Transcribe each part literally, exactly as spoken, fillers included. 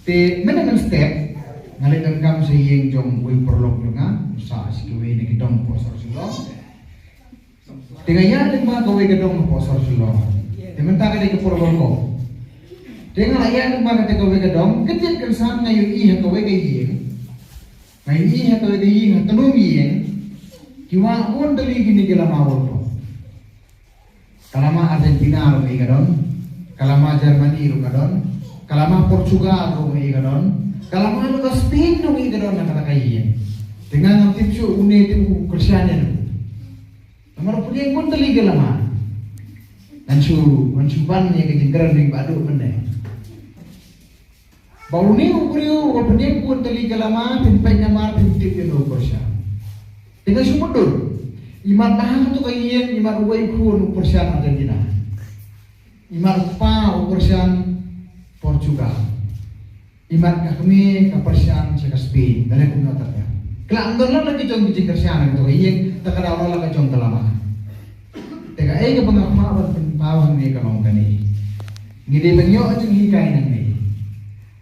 Te mynne mynstep nga leit donkam sha ïing jong uwei u paralok jong nga, u sah sha kiwei na ki dong hapoh sor Shillong. Te nga ïaid lyngba kawei ka dong hapoh sor Shillong. Te mynta ka dei ka por ba kum. Te nga la ïaid lyngba kata kawei ka dong, ka dei ka san nga ïohi ha kawei ka ïing. Nga ïohi ha kawei ka ïing, ha tnum ïing. Ki wah bun tylli kine ki lama wallpaper. Ka lama Argentina ruh ka don, ka lama Germany ruh ka don, ka lama Portugal ruh ka don, ka lama ruh ka Spain ruh ka don na kata ka ïing. Te nga ngam tip shuh une te u Khristan ne. Namar pdiang bun tylli ka lama. Ngan shu, ngan shu ban ïa ka jingkren ning ba duk mynne. Ba une u briew uba pdiang bun tylli ka lama, phin peit namar phin tip ïa u Khristan. Te nga shu mutdur. Imat ba hangto ka ïing, imat uwei u khun u Khristan Argentina. Imat u kpa u Khristan Portugal. Imat ka kmie ka Khristan sha ka Spain. Dang kumno ta ka. Khlem don la ka jong ka jingkhristan ha kato ka ïing, ta ka daw la ka jong ka lama. Te kaei kaba nga kwah ban pynpaw hangne ka long kane. Ngi dei ban ïoh jinghikai nangne.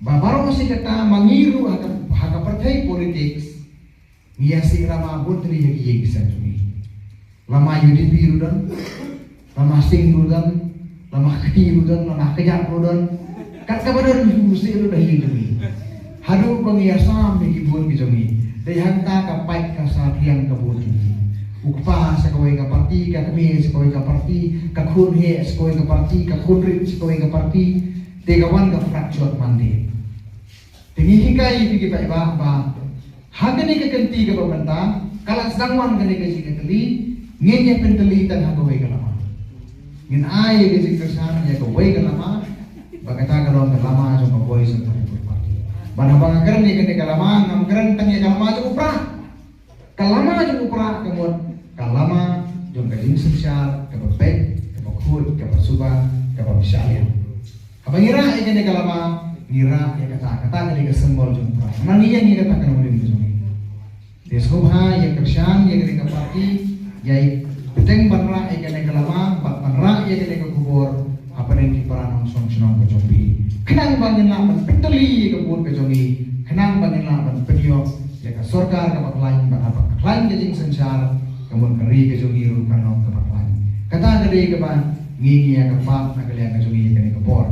Ba baroh shi katta ma ngi ruh ha ka, ha ka pyrthei politics, ngi ïa sih lama bun tylli ha ki ïing ki sem jong ngi. Lama U D P ruh don, lama Sing ruh don, lama Khti ruh don, lama Kjat ruh don. Kat kaba don u sih ruh da ïing jong ngi. Haduh ba ngi ïa sam ïa ki bun ki jong ngi. Dei hangta ka pait ka saphriang ka bun jong ngi. U kpa sa kawei ka parti, ka kmie sa kawei ka parti, ka khun heh sa kawei ka parti, ka khun rit sa kawei ka parti. Te ka wan ka fracture man te. Te ngi hikai ïa ki paidbah ba ha kane ka kynti kaba mynta, ka la sdang wan kane ka jingkylli, ngin ïa pyntylli tang ha kawei ka lama. Ngin ai ïa ka jingkyrshan ïa kawei ka lama, ba kata ka long ka lama jong ka Voice of the People Party. Ba haba nga kren ïa kane ka lama, ngam kren tang ïa ka lama jong u Prah. Ka lama jong u Prah ka mut ka lama jong ka jingsynshar, kaba beit, kaba khuid, kaba suba, kaba bishah liang. Haba ngi rah ïa kane ka lama, ngi rah ïa kata, kata ka dei ka symbol jong u Prah. Namar ngi ïeng ïa kata ka nongrim ka jong ngi. Te sngewbha ïa kyrshan ïa kane ka parti, ïa bteng ban rah ïa kane ka lama, bad ban rah ïa kane ka khubor hapdeng ki para nongshong shnong ka jong phi. Khnang ba ngin lah ban pyntylli ïa ka vote ka jong ngi, khnang ba ngin lah ban pynïoh ïa ka sorkar kaba khlaiñ, bad haba khlaiñ ka jingsynshar, ka mut ka ri ka jong ngi ruh kan long kaba khlaiñ. Kata ka dei kaba ngi ngi ïa ka pap na ka liang ka jong ngi ïa kane ka por.